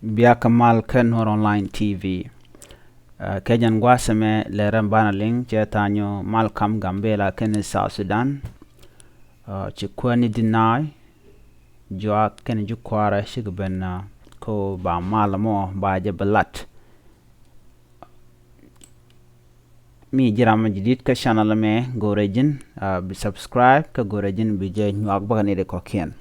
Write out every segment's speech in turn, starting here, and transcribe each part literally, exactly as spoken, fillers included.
Bia kä mal kä Nuer Online T V. Ɛ, kɛ jɛn gua̱a̱th ɛmɛ lɛ rɛm banɛ liŋ cɛ tha̱a̱ŋ nyɔ mal kam Gambela kɛnɛ South Sudan. Ɛ, ci kuäär ni deny, juak kɛnɛ ji̱ kua̱rɛ cikɛ ben, ɛ, ko ba mal mɔ ba jɛ bɛ lat. Mi ji̱ ram mi ji̱ di̱t kä channel mɛ, go̱rɛ ji̱n, ɛ, bi subscribe kä go̱rɛ ji̱n bi jɛ nyuak bäkɛ ni di kɔ̱kiɛn.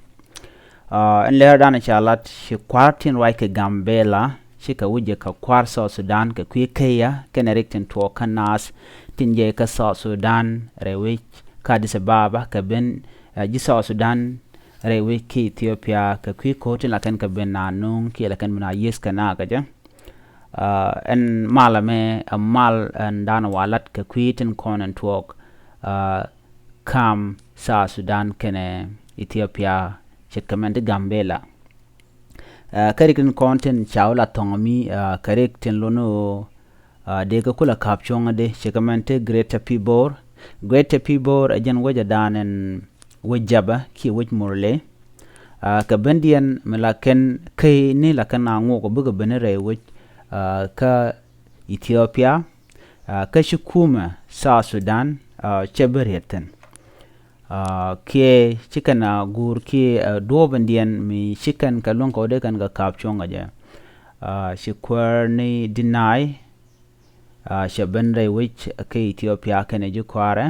Ɛ, ɛn lɛr danɛ ca lat ci kua̱r tin ruac kɛ Gambela, cikɛ wi̱c jɛ kɛ kua̱r South Sudan kɛ kui̱ kɛyä kɛnɛ rik tin tuɔɔk kä naath tin jɛ kä South Sudan rɛy wec kä Addis Ababa kɛ ben, ɛ, ji̱ South Sudan rɛy wec ki Ethiopia kɛ kui̱ ko̱r tin la kɛn kɛ ben na nuŋ kiɛ la kɛn ben a yieth kɛ nakä jɛ. Ɛ, ɛn mal ɛmɛ ɛ mal ɛn danɛ wa lat kɛ kui̱ tin kɔn ɛn tuɔɔk, ɛ, kam South Sudan kɛnɛ Ethiopia ce̱tkɛ mɛn ti Gambela. Ɛ, kä rik tin kɔn tin ca wä la thɔŋ mi, ɛ, kɛ rik tin lon ɣöö, ɛ, dee kɛ kulɛ ka̱p cuɔ̱ŋ di ce̱tkɛ mɛn ti Greater Pibor. Greater Pibor ɛ jɛn wec ɛ dan ɛn wec Jaba kiɛ wec Murle. Ɛ, kɛ bendiɛn mi la kɛn key ni la kɛn a ŋuɔk bikɛ ben rɛy wec, ɛ, kä Ethiopia, ɛ, kä ci kumɛ South Sudan, ɛ, cɛ bi riet thi̱n. Ɛ, kiɛ ci kɛn a guur kiɛ, ɛ, duɔ̱ɔ̱p in diɛn mi ci kɛn kɛ luäŋ kɛ wä dee kɛn kɛ ka̱p cuɔ̱ŋ kɛ jɛ. Ɛ, ci kuäär ni deny, ɛ, cɛ ben rɛy wec kä Ethiopia kɛnɛ ji̱ kua̱rɛ.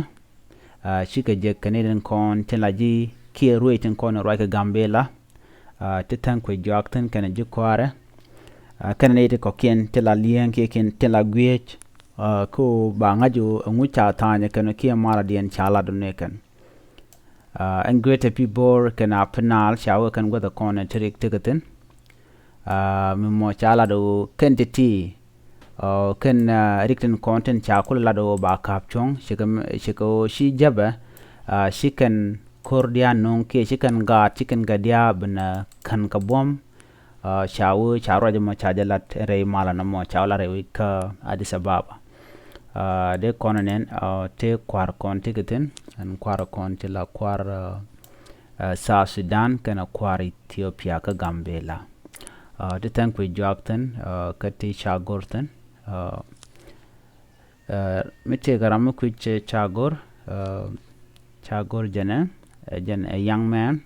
Ɛ, cikɛ jek kɛ ni tin kɔn tin la ji̱ kiɛ ruec tin kɔn ruac kɛ Gambela. Ɛ, ti tha̱a̱ŋ kuec juak thi̱n kɛnɛ ji̱ kua̱rɛ. Ɛ, kɛnɛ ni ti kɔ̱kiɛn tin la li̱eŋ kiɛ kiɛn tin la guiec. Ɛ, ko ba ŋa̱c ɣöö ɛŋu ca tha̱a̱nyɛ kɛn kiɛ mal a diɛn ca lat ni kɛn. Ɛ, ɛn Greater Pibor kɛnɛ Upper Nile ca wee kɛn guäth ɛ kɔn ɛ ti rik tekɛ thi̱n. Ɛ, mi mɔ ca lat ɣöö kɛn ti̱ti̱, ɛ, kɛn, ɛ, rik tin kɔn tin ca kulɛ lat ɣöö ba ka̱p cuɔ̱ŋ, cikɛ, cikɛ ɣöö ci Jaba, ɛ, ci kɛn ko̱r diaal nuŋ kiɛ ci kɛn gaat ci kɛn kɛ diaal ben, ɛ, kän kɛ buɔ̱m, ɛ, ca wee ca ruac mɔ ca jɛ lat rɛy mal ɛn mɔ ca wee lat rɛy wec kä Addis Ababa. Ɛ, dee kɔn nɛn, ɛ, tëë kua̱r kɔn ti kɛ thi̱n, ɛn kua̱r kɔn ti la kua̱r, ɛ, ɛ, South Sudan kɛnɛ kua̱r Ethiopia kä Gambela. Ɛ, ti tha̱a̱ŋ kuec juak thi̱n, ɛ, kä ti ca go̱r thi̱n. Ɛ, ɛ, mi tëëkɛ ram mi kui̱c cɛ ca go̱r, ɛ, ca go̱r jɛnɛ, ɛ, jɛn ɛ young man.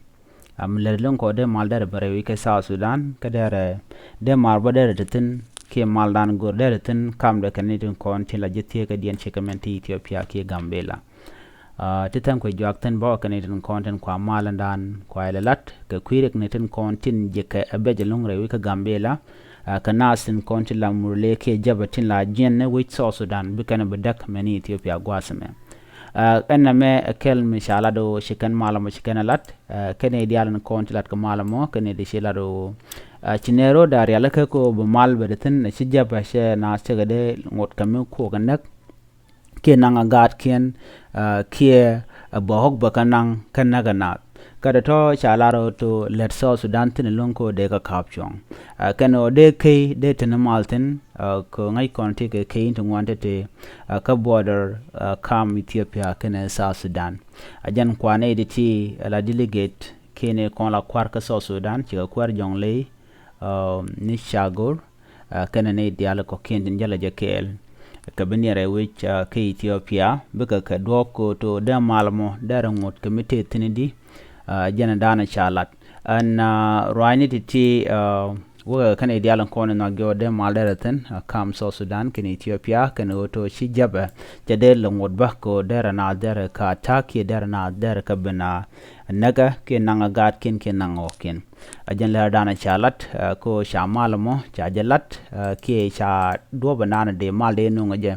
Ɛ, mi lät lo̱ŋ kɔ dee mal derɛ bɛ rɛy wec kɛ South Sudan, kä derɛ, dee mal bä derɛ te thi̱n, kiɛ mal dan go̱r derɛ thi̱n, kam dee kɛn ni tin kɔn tin la ji̱ thieekädiɛn cikɛ mɛn ti Ethiopia kiɛ Gambela. Ɛ, ti tha̱a̱ŋ kuec juak thi̱n bä kɛn ni tin kɔn tin kua mal dan kua ilɛ lat, kɛ kui̱ rik ni tin kɔn tin ji̱ kɛ ɛ bɛc lo̱ŋ rɛy wec kɛ Gambela. Ɛ, kɛ naath tin kɔn tin la Murle kiɛ Jaba tin la jiɛn ni wec South Sudan, bi kɛn bi däk mɛn ni Ethiopia gua̱a̱th ɛmɛ. Ɛ, ɛn nɛmɛ ɛ kɛl mi ca lat ɣöö ci kɛn mal mɔ ci kɛn ɛ lat, ɛ, kɛn i̱ diaal in kɔn ci lat kɛ mal mɔ, kɛn i̱ di ci lat ɣöö, ɛ, ci nɛɛr ɣöö da̱a̱ rialikä kɛ ɣöö bi mal bɛ di thi̱n, ci Jaba cɛ naath cɛ kɛ dee ŋot kɛ mi kuɔk ɛ näk, kiɛ naŋ a gaatkiɛn, ɛ, kiɛ, ɛ, bɛ ɣɔ̱k bɛ kɛ naŋ kɛ näk ɛ naath. Kä dee tɔ̱ ca lar ɣöö to lät South Sudan thi̱n lo̱ŋ kɛ ɣöö dee kɛ ka̱p cuɔ̱ŋ. Ɛ, kɛn ɣöö dee key dee te ni mal thi̱n, ɛ, kɛ ŋäc kɔn ti kɛ key in ti ŋuan tete, ɛ, kä border, ɛ, kam Ethiopia kɛnɛ South Sudan. Ɛ jɛn kuanɛ di ti, ɛ, la delegate kiɛn i̱ kɔn la kua̱r kä South Sudan, cikɛ kua̱r Jɔŋley, ɛ, ni ca go̱r, ɛ, kɛnɛ ni diaal kɔ̱kiɛn tin jälɛ jɛ kɛɛl. Kɛ bi niɛrɛ wec, ɛ, kä Ethiopia, bikɛ kɛ duɔ̱ɔ̱p kɛ to dee mal mɔ, derɛ ŋot kɛ mi tëë thi̱n di, ɛ, jɛn danɛ ca lat. Ɛn, ɛ, ruaacni ti ti, ɛ, wekɛ kɛnɛ diaal kɔn in nhɔk jɔɔ dee mal derɛ thi̱n, ɛ, kam South Sudan kɛnɛ Ethiopia, kɛnɛ ɣöö to ci Jaba, cɛ dee lɛ ŋot bä kɛ ɣöö derɛ naath derɛ ka ta̱k kiɛ derɛ naath derɛ kɛ ben a näkä kiɛ naŋ a gaatkiɛn kiɛ naŋ a ɣɔ̱kiɛn. Ɛ jɛn lɛr danɛ ca lat, ɛ, ko ca mal mɔ, ca jɛ lat, ɛ, kiɛ ca duɔ̱p ɛ nanɛ dee mal dee nuŋ ɛ jɛ,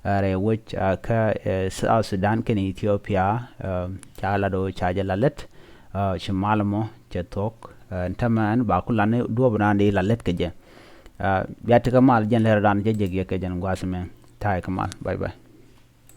ɛ, rɛy wec, ɛ, kä, ɛ, South Sudan kɛnɛ Ethiopia, ɛ, ca lat ɣöö ca jɛ la lät, ɛ, ci mal mɔ, cɛ thuɔ̱k, ɛ, tämɛ ɛn ba ku lan duɔ̱p ɛ nanɛ dee la lät kɛ jɛ. Ɛ, bia tekɛ mal jɛn lɛr danɛ jɛ jek yɛ kɛ jɛn gua̱a̱th mɛ. Ta̱a̱ kɛ mal, bye bye.